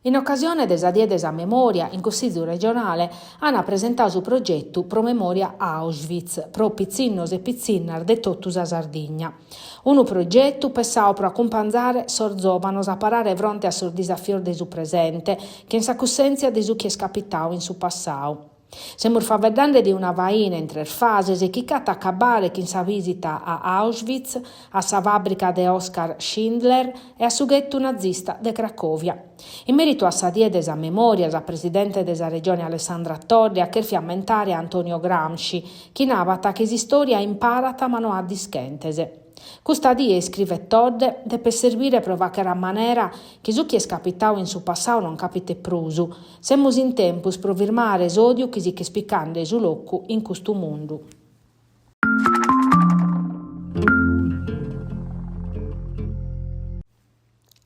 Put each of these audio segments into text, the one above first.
In ocasione de sa Die de sa Memòria, in Cussizu regionale ant presentadu su progetu Pro Memòria Auschwitz pro pitzinnos e pitzinnas de totu sa Sardigna. Unu progetu pessadu pro acumpanzare sos zòvanos a parare fronte a sos disafios de su presente, chin sa cussèntzia de su chi est capitadu in su passadu. Semus faeddende de una faina in tres fases chi ch'at a acabare chin sa bìsita a Auschwitz, a sa fàbrica de Oskar Schindler e a su ghetu nazista de Cracòvia. In mèritu a sa Die de sa Memòria, sa presidente de sa Regione Alessandra Todde at chèrfiu ammentare a Antonio Gramsci, chi nabat chi s'istòria imparat ma no at dischentes. Custa die, iscrivet Todde, depet serbire pro fàghere a manera chi su chi est capitadu in su passadu non capitet prus. Semus in tempus pro firmare s'òdiu chi si ch'est picande su locu in custu mundu.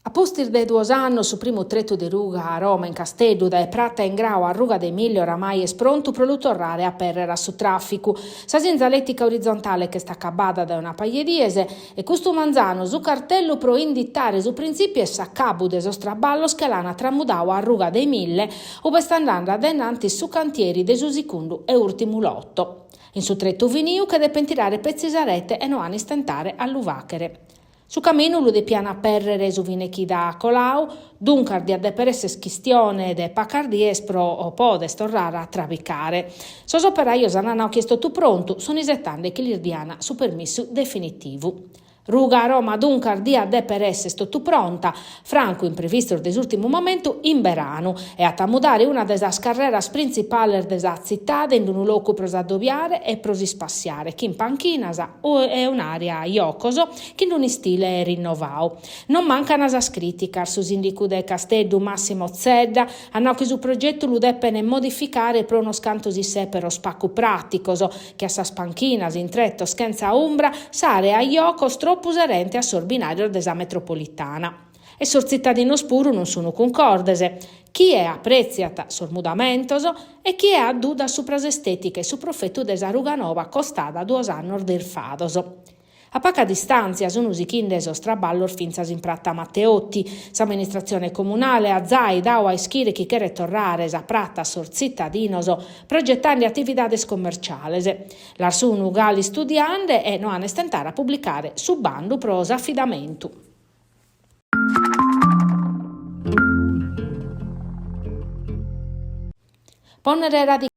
A pustis de duos annos su primu tretu de ruga Roma in Casteddu dae Prata Ingrao a Ruga de Mille oramai est prontu pro lu torrare a apèrrere a su tràficu. Sa sinzalètica orizontale ch'est acabada dae una paja 'e dies e custu manzanu su cartellu pro inditare su printzìpiu e s'acabu de sos traballos che l'ant tramudadu a Ruga de Mille ube est andende a dae innantis su cantieri de su segundu e ùrtimu loto. In su tretu finiu che depent tirare petzi sa rete e no an istentare a lu fàghere. Su caminu lu depian apèrrere su fine chida colau, duncas diat dèpere èssere chistione de pacas dies pro poder torrare a trabicare. Sos operajos an nau chi est totu prontu, sun isetande chi lis dian su permissu definitivu. Ruga Roma duncas diat dèpere èssere totu pronta, francu imprevistos de s'ùrtimu momentu, in beranu, e at a mudare una de sas carreras printzipales de sa tzitade in unu locu pro s'adobiare e pro s'ispassiare, chin panchinas e un'àrea jocos chin un'istile rinnovadu. Non mancan sas crìticas, su sìndicu de Casteddu Massimo Zedda at nau chi su progetu lu depent modificare pro unos cantos issèperos pacu pràticos, che a sas panchinas in tretos chentza umbra, s'àrea jocos tropu serente a sos binàrios de sa metropolitana. E sos tzitadinos puru non sunt cuncordes, chie aprètziat sos mudamentos e chie at dudas supra s'estètica e su profetu de sa ruga noba costada duos annos de irfados. A paca distàntzia sunt sighende sos traballos fintzas in prata Matteotti. S'amministratzione comunale at zai dadu a ischire chi cheret torrare sa prata a sos tzitadinos progetende atividades commerciales. Las sunt galu istudiende e no an a istentare a publicare su bandu pro s'afidamentu. Pònnere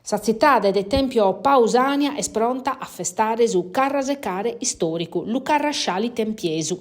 Sa tzitade de Tempio Pausania est pronta a festare su Carrasecare istòricu, lu Carrasciali Tempiesu.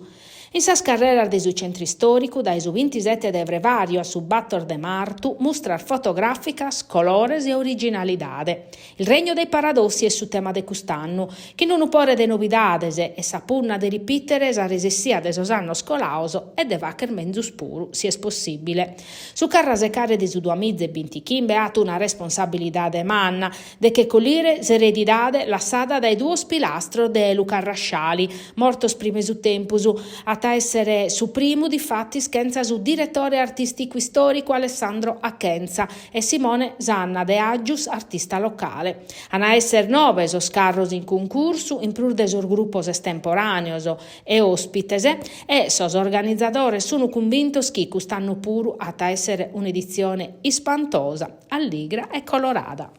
In sas carreras de su centru istòricu, dae su bintisete de frevàriu a su bator de martu, mustras fotogràficas, colores e originalidade. Il regno dei paradossi est su tema de cust'annu, chin unu pore de novidades e sa punna de ripìtere sa resessia de sos annos colados e de fagher menzus puru, si est possìbile. Su Carrasecare de su duamiza e bintichimbe at una responsabilidade manna, de che collire s'eredidade lassada dae duos pilastros de lu Carrasciali, mortos prima 'e su tempus. At a èssere su primu, difatis, chentza su diretore artìsticu istòricu Alessandro Achenza e Simone Sanna de Aggius, artista locale. An a èssere nobe sos carros in cuncursu, in prus de sos grupos estemporàneos e òspites, e sos organizadores sunt cumbintos chi cust'annu puru at a èssere un'editzione ispantosa, alligra e colorada.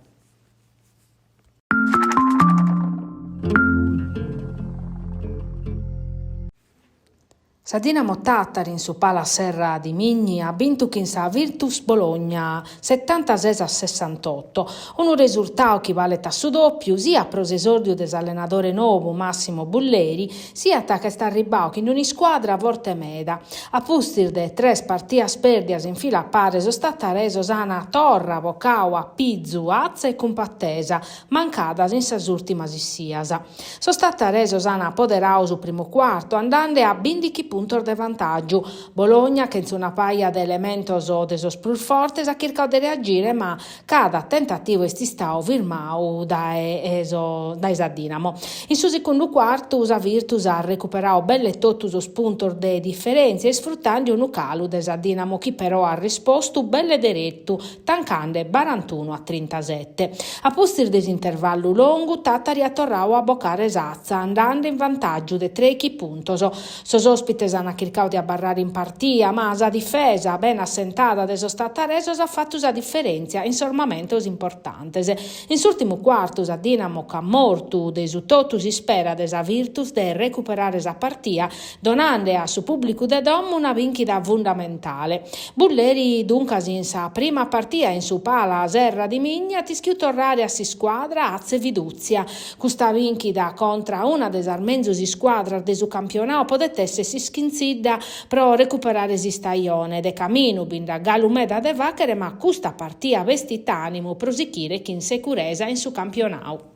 Sa Dinamo Tàtari in su Pala Serra di Migni at bintu chin sa Virtus Bologna setantases a sessantoto, unu resurtau chi balet a su dòpiu siat pro s'esòrdiu de s'allenadore nou Massimo Bulleri, siat ca est arribbau chin un'iscuadra forte meda. A pustis de tres partias pèrdias in fila a pare sos tataresos ant torra bocau a pizu atza e cumpatesa, mancadas in sas ùrtimas issias. Sos tataresos an apoderadu su primu cuartu andende a bìndighi puntos de vantàgiu. Bologna, chentza una paja de elementos de sos prus fortes, at chircadu de reagire ma cada tentativu est istadu firmadu dae dae sa Dinamo. In su segundu cuartu sa Virtus at recuperadu belle totu sos puntos de diferèntzia isfrutende unu calu de sa Dinamo chi però at rispostu belle deretu tancande barantunu a trintasete. A pustis de s'intervallu longu, Tàtari at torradu a bocare s'atza, andende in vantàgiu de trèichi puntos. Sos òspites ant chircadu de abarrare in partia, ma sa difesa bene assentada de sos tataresos at fatu sa diferèntzia in sos mamentos importantes. In s'ùrtimu cuartu sa Dinamo ch'at mortu de su totu s'ispera de sa Virtus de recuperare sa partia, donande a su pùblicu de domo una bìnchida fundamentale. Bulleri, duncas, in sa prima partia in su Pala Serra di Migni at ischiu torrare a s'iscuadra atza e fidùtzia. Custa bìnchida contra una de sas menzus iscuadras de su campionau podet èssere s'ischintzidda pro recuperare s'istajone. De caminu bi nd'at galu meda de fàghere ma custa partia bestit ànimu pro sichire chin securesa in su campionau.